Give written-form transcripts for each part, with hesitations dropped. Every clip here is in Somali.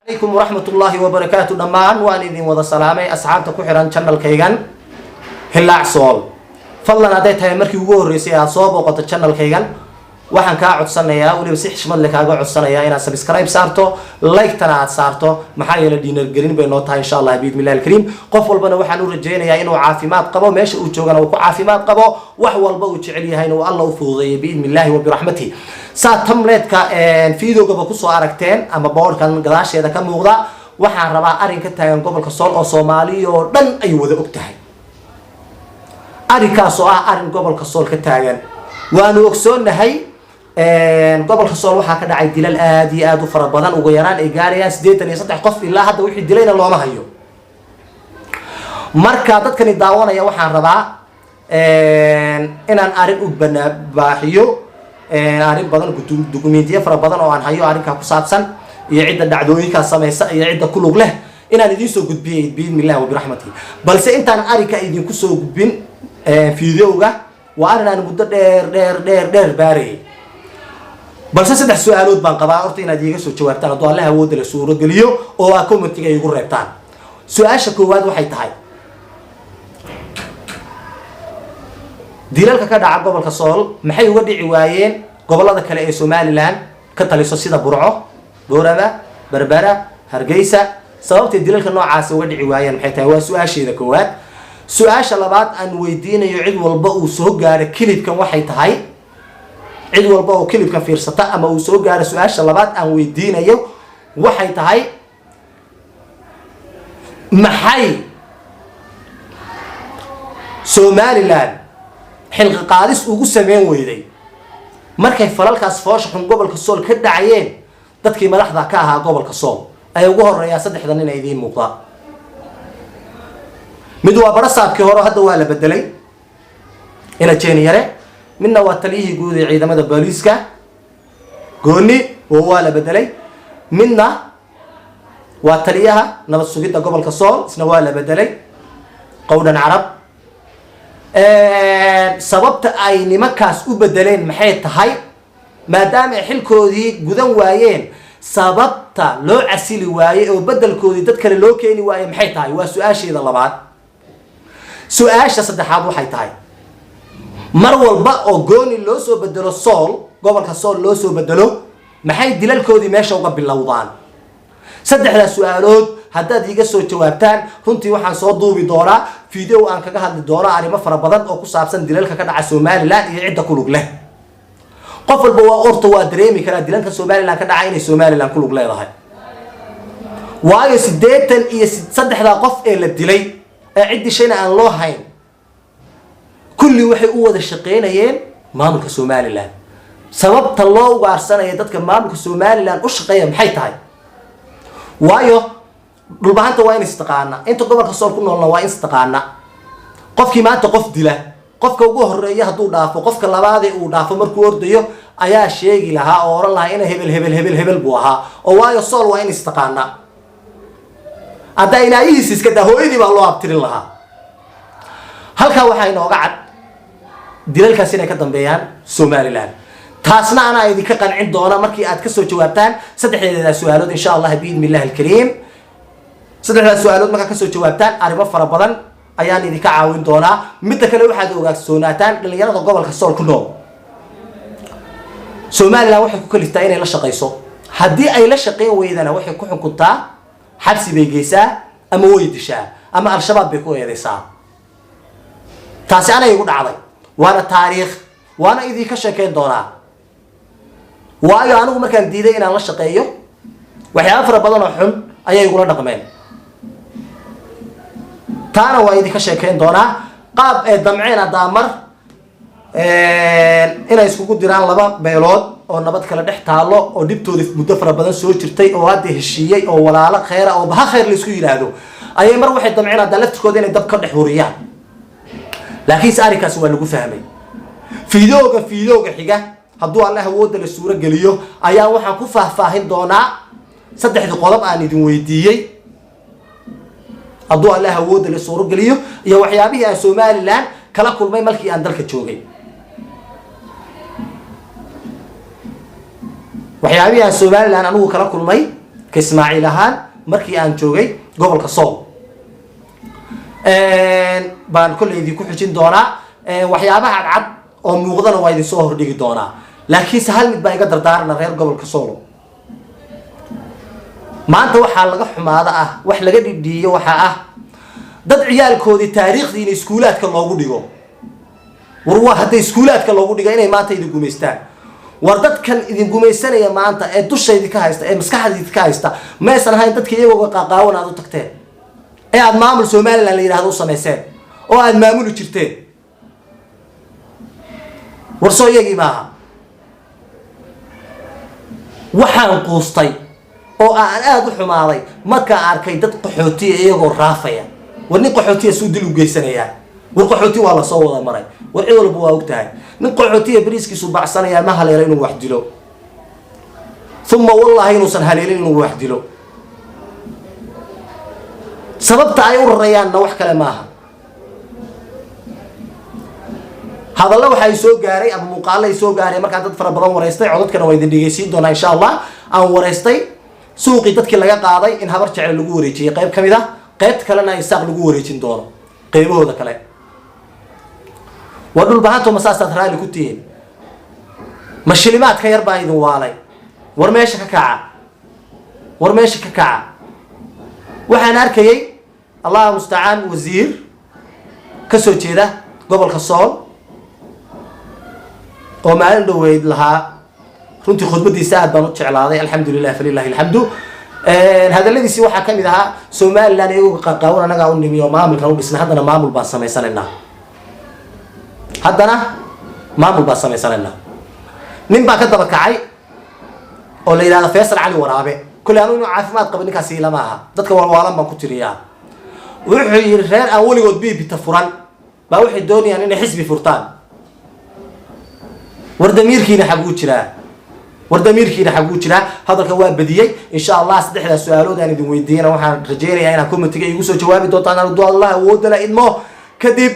Calaykum waraxmatullaahi wabarakaatu. Dhammaan waan idin wada salaamay, asxaabta ku xiran channelkaygan Hilaac Sool. Fadlan, hadday tahay markii ugu horreysay aad soo booqato channelkaygan, waxaan kaa codsanayaa, weliba si xishmad leh kaaga codsanayaa, inaad subscribe saarto, like-tana aad saarto. Maxaa yeelay, dhiirigelin bay noo tahay, insha Allah, biidnillahi alkariim. Qof walbana waxaan u rajaynayaa inuu caafimaad qabo, meesha uu joogana uu ku caafimaad qabo, wax walba uu jecel yahayna uu Alla u fududeeyay, biidni illahi wa biraxmatihi. Saa thumbnailka videogaba kusoo aragteen ama boardkan gadaasheeda ka muuqda, waxaan rabaa arrin ka taagan gobolka Sool oo Soomaaliya oo dhan ay wada og tahay. Arrinkaas oo ah arrin gobolka Sool ka taagan, waanu ogsoonnahay. Gobolka Sool waxaa ka dhacay dilal aad iyo aad u fara badan, ugu yaraan ay gaarayaan 83 qof. Ilaa hadda wixii dilayna looma hayo. Marka dadkani daawanaya, waxaan rabaa inaan arrin u banabaaxiyo, arrin badan, dukumentiyo fara badan oo aan hayo arrinkaa ku saabsan, iyo cidda dhacdooyinkaa samaysa iyo cidda ku lug leh inaan idiin soo gudbiyay, biidni illahi wa biraxmatihi. Balse intaan arrinka idinku soo gudbin videoga, waa arrin aan muddo dheer dheer dheer dheer baarayay. Balse saddex su-aalood baan qabaa horta inaad iiga soo jawaabtaan, hadduu Allaha awoodda la suurogeliyo, oo aad commentiga iigu reebtaan. Su-aasha koowaad waxay tahay: dilalka ka dhaca gobolka Sool maxay uga dhici waayeen gobolada kale ee Somaliland ka taliso, sida Burco, Boorama, Berbera, Hargeysa? Sababtay dilalka noocaasi uga dhici waayeen maxay tahay? Waa su-aasheeda koowaad. Su-aasha labaad aan weydiinayo cid walba uu soo gaaro clipkan waxay tahay, cid walba oo clipkan fiirsata ama uu soo gaaro, su-aasha labaad aan weydiinayo waxay tahay: maxay Somaliland xilqa qaadis ugu sameyn weyday markay falalkaas foosha xun gobolka Sool ka dhacayeen dadkii madaxda ka ahaa gobolka Sool, ay ugu horeeyaan saddexda nin ay idiin muuqdaa? Mid waa barasaabkii hore, hadda waa la bedelay, ina Jeeniyare. Midna waa taliyihii guud ee ciidamada booliiska, Gooni, oo waa la bedelay. Midna waa taliyaha nabad sugidda gobolka Sool, isna waa la bedelay, Qowdhan Carab. Sababta ay nimankaas u bedeleen maxay tahay, maadaama ay xilkoodii gudan waayeen? Sababta loo casili waayey oo bedelkoodii dad kale loo keeni waayey maxay tahay? Waa su-aasheeda labaad. Su-aasha saddexaad waxay tahay: mar walba oo Gooni loo soo bedelo Sool, gobolka Sool loo soo bedelo, maxay dilalkoodii meesha uga bilowdaan? Saddexdaas su-aalood haddaad iiga soo jawaabtaan, runtii waxaan soo duubi doonaa video aan kaga hadli doono arrimo fara badan oo ku saabsan dilalka ka dhaca Somaliland iyo cidda ku lug leh. Qof walba waa orta waa dareemi karaa dilalka Somaliland ka dhaca inay Somaliland ku lug leedahay, waayo 83-daa qof ee la dilay ee cid dishayna aan loo hayn, kulli waxay u wada shaqeynayeen maamulka Somaliland. Sababta loo ugaarsanaya dadka maamulka Somaliland u shaqeeya maxay tahay? Waayo, Dhulbahanta waa in istaqaana, inta gobolka Sool ku noolna waa in istaqaana. Qofkii maanta qof dila, qofka ugu horeeya hadduu dhaafo, qofka labaadee uu dhaafo markuu ordayo ayaa sheegi lahaa oo oran lahaa ina hebel hebel hebel hebel buu ahaa. Oo waayo, Sool waa in istaqaana. Haddaa inaayihiis iska daa, hooyadii baa loo abtirin lahaa. Halkaa waxaa inooga cad dilalkaas inay ka dambeeyaan Somaliland. Taasna anaa idinka qancin doona markii aad kasoo jawaabtaan saddexdeedaa su-aalood, insha Allah, biidni illahi alkariim. Saddexdaas su-aalood markaa kasoo jawaabtaan, arrimo fara badan ayaan idinka caawin doonaa. Midda kale, waxaad ogaasoonaataan dhalinyarada gobolka Sool ku nool, Somaliland waxay ku kaliftaa inay la shaqayso. Haddii ay la shaqayn weydana, waxay ku xukuntaa xabsi bay geysaa, ama way dishaa, ama Al-Shabaab bay ku eedeysaa. Taasi anay igu dhacday, waana taariikh, waana idinka sheekeyn doonaa. Waayo, anigu markaan diiday inaan la shaqeeyo, waxyaaba fara badan oo xun ayay igula dhaqmeen. Taana waa idinka sheekeyn doonaa, qaab ee damceen haddaa mar inay iskugu diraan laba beelood oo nabad kala dhex taalo, oo dhibtoodii muddo fara badan soo jirtay, oo hadda heshiiyey, oo walaalo kheyra, oo baha khayr laisku yidhaahdo, ayay mar waxay damceen haddaa laftirkooda inay dab ka dhex huriyaan. Laakiinse arrinkaasi waa lagu fahmay. Videoga xiga, hadduu Alle awoodda la suuro geliyo, ayaa waxaan ku faahfaahin doonaa saddexdii qodob aan idin weydiiyey, hadduu Alle awoodda la suuro geliyo, iyo waxyaabihii aan Somaliland kala kulmay markii aan dalka joogay. Waxyaabihii aan Somaliland anigu kala kulmay Ka Ismaaciil ahaan, markii aan joogay gobolka Sool baan kolley idinku xujin doonaa. Waxyaabaha cadcad oo muuqdana waa idin soo hordhigi doonaa. Laakiinse hal mid baa iga dardaarana, reer gobolka Soolo. Maanta waxaa laga xumaada ah, wax laga dhidhiiyo waxaa ah, dad ciyaalkoodii taariikhdii in iskuulaadka loogu dhigo. War waa hadday iskuulaadka loogu dhigo inay maanta idin gumaystaan. War dadkan idin gumaysanaya maanta ee dusha idinka haysta, ee maskaxda idinka haysta, maysan ahayn dadka iyagooga qaaqaawan aad u tagteen ee aada maamul Somaliland la yidhahdo u samayseen oo aada maamuli jirteen? War soo iyagii maaha? Waxaan quustay oo aan aada u xumaaday markaan arkay dad qaxootiya iyagoo raafaya. War nin qaxootiya suu dil u geysanayaa? War qaxooti waa lasoo wada maray. War cid walba waa og tahay, nin qaxootiya bariiskiisu bacsanayaa, ma haleelo inuu wax dilo. Uma wallahi inuusan haleelin inuu wax dilo. Sababta ay u rarayaanna wax kale maaha. Hadallo waxa ay soo gaaray ama muuqaallo ay soo gaaray markaan dad fara badan waraystay, codadkana waa idin dhegeysiin doonaa insha Allah, aan waraystay, suuqii dadkii laga qaaday in Habar Jecle lagu wareejiyey qayb ka mid ah, qaybta kalena Isaaq lagu wareejin doono qaybahooda kale. War Dhulbahanto, ma saasaad raalli ku tihiin? Ma shilimaadka yar baa idin waalay? War meesha ka kaca, war meesha ka kaca. Waxaan arkayay, Allahu mustacaan, wasiir ka soo jeeda gobolka Sool oo maalin dhoweyd lahaa. Runtii khudbadiisa aad baan u jeclaaday, alxamdulilah, falilahi alxamdu. Hadaladiisi waxaa kamid ahaa: Somaliland iyagoo qaqaawan anagaa u nimi oo maamulkan u dhisnay, haddana maamul baan samaysanaynaa, haddana maamul baan samaysanaynaa. Nin baa ka daba kacay oo la yidhahdo Faysal Cali Waraabe. Kolley anu inuu caafimaad qabo ninkaasi ilama aha, dadka walwaalan baan ku tiriyaa. Wuxuu yidhi: reer aan weligood biibita furan baa waxay doonayaan inay xisbi furtaan. War damiirkiina xaguu jiraa? War damiirkiina xaguu jiraa? Hadalka waa badiyey. Insha Allah saddexdaa su-aalood aan idin weydiiyana waxaan rajeynayaa inaad commentiga igu soo jawaabi doontaan, hadduu Allah awoodda la idmo. Kadib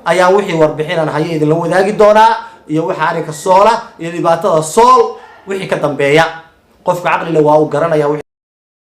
ayaan wixii warbixinaan hayo idinla wadaagi doonaa iyo waxa arrinka Soola iyo dhibaatada Sool wixii ka dambeeya. Qofka caqlile waa uu garanaya.